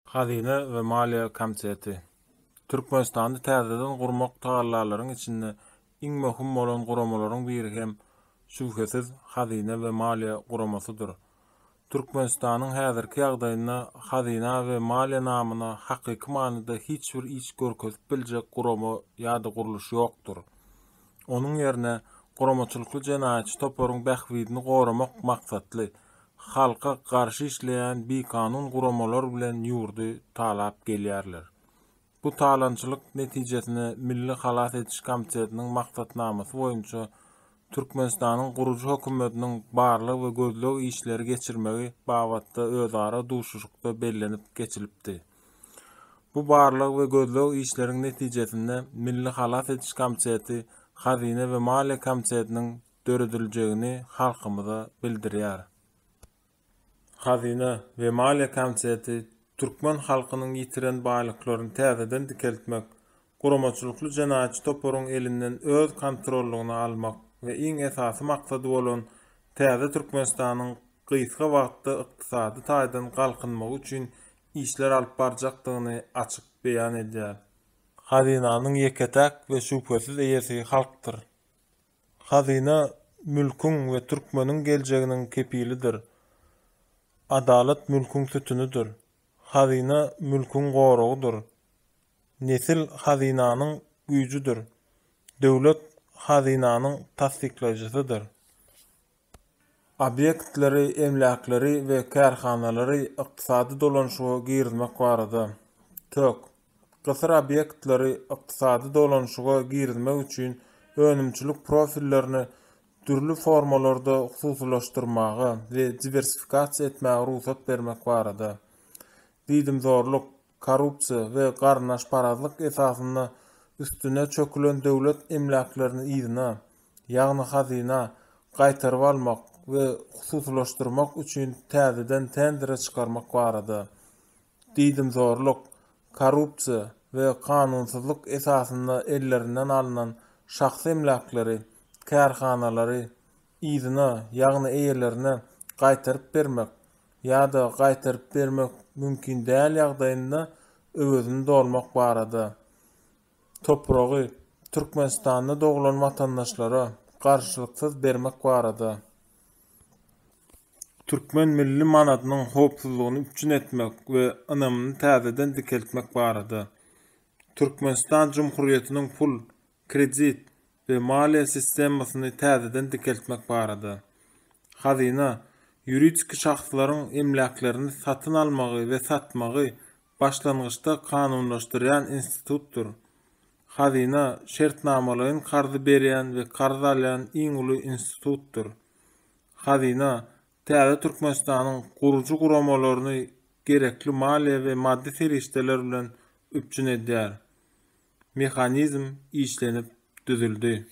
Hazyna we maliýe komiteti. Türkmenistany täzeden gurmak tagallalaryň içinde iň möhüm bolan guramalaryň biri hem, şübhesiz, Hazyna we maliýe guramasydyr. Türkmenistanyň häzirki ýagdaýynda hazyna we maliýe namyna hakyky manyda hiç bir iş görkezip biljek gurama ýa-da gurluş ýokdur. Onuň ýerine guramaçylykly jenaýatçy toparyň bähbidini goramak maksatly, halka garşy işleýän bikanun guramalar bilen ýurdy talap gelýärler. Bu talaňçylyk netijesinde Milli halas ediş komitetiniň maksatnamasy boýunça Türkmenistanyň gurujy hökümetiniň barlag we gözleg işleri geçirmegi babatda özara duşuşykda bellenip geçilipdi. Bu barlag we gözleg işleriň netijesinde Milli halas ediş komiteti Hazyna we maliýe komitetiniň dörediljegini halkymyza bildirýär. Hazyna we maliýe komiteti türkmen halkynyň ýitiren baýlyklaryny täzeden dikeltmek, guramaçylykly jenaýatçy toparyň elinden öz kontrollygyna almak we iň esasy maksady bolan täze Türkmenistanyň gysga wagtda ykdysady taýdan galkynmagy üçin işler alyp barjakdygyny açyk beýan edýär. Hazynanyň ýeke-täk we şübhesiz eýesi halkdyr. Hazyna mülküň we türkmeniň geljeginiň kepilidir. Adalat mülküň sütünidir. Hazyna mülküň goragydyr. Nesil hazynanyň güýjüdir. Döwlet hazynanyň tassyklaýjysydyr. Obýektleri, emläkleri we kärhanalary ykdysady dolanyşyga girizmek barada. Tök. Gysyr obýektleri ykdysady dolanyşyga girizmek üçin önümçilik profillerini dürli formalarda hususylaşdyrmaga we diwersifikasiýa etmäge rugsat bermek barada. Diýdimzorluk, korrupsiýa we garyndaşparazlyk esasynda üstüne çökülen döwlet emläklerini yzyna, ýagny hazyna gaýtaryp almak we hususylaşdyrmak üçin täzeden tendere çykarmak barada. Diýdimzorluk, korrupsiýa we kanunsyzlyk esasynda ellerinden alnan şahsy emläkleri, kärhanalary yzyna, ýagny eýelerine gaýtaryp bermek ýa-da gaýtaryp bermek mümkin däl ýagdaýynda öwezini dolmak barada. Topragy Türkmenistanda doglan watandaşlara garşylyksyz bermek barada. Türkmen milli manadynyň howpsuzlygyny üpjün etmek we ynamyny täzeden dikeltmek barada Türkmenistan Jumhurýetiniň pul, kredit we maliýe sistemasyny täzeden dikeltmek barada Hazyna, ýuridiki şahslaryň emläklerini satyn almagy we satmagy başlangyçda kanunlaşdyrýan institutdyr. Hazyna, şertnamalaýyn karzy berýän we karz alýan iň uly institutdyr. Hazyna, täze Türkmenistanyň gurujy guramalaryny gerekli maliýe we maddy serişdeler bilen üpjün edýär. Mehanizm işlenip düzüldi.